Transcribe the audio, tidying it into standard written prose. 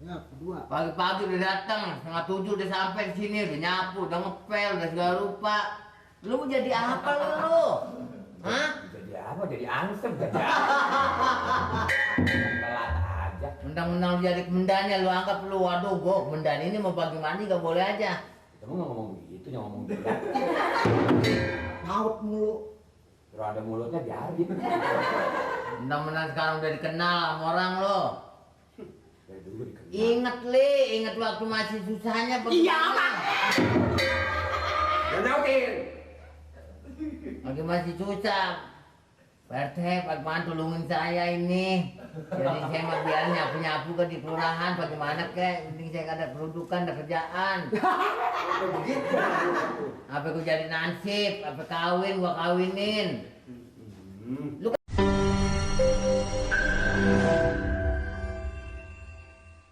Ya, kedua. Pagi-pagi udah datang, 6:30 udah sampai di sini, udah nyapu, udah ngepel, udah segala rupa. Lu mau jadi apa lu? Hah? Jadi apa? Jadi ansem jadi apa? Telat aja. Mentang-mentang lu jadi kemendannya, lu anggap lu, waduh gua kemendan ini mau pagi mandi gak boleh aja. Kamu nggak ngomong begitu, yang ngomong gitu. Paut mulu. Kalau ada mulutnya biarin. Mentang-mentang sekarang udah dikenal sama orang lo. Dari dulu dikenal. Ingat waktu masih susahnya bagaimana? Iya, Pak. Dan nyautin. Lagi masih susah. Pak RT, bagaimana tolongin saya ini? Jadi saya mah biar nyapu-nyapu ke di kelurahan, bagaimana kek? Penting saya gak ada kerudukan, ada kerjaan. Apa gue jadi nansip, apa kawin, gua kawinin. Lu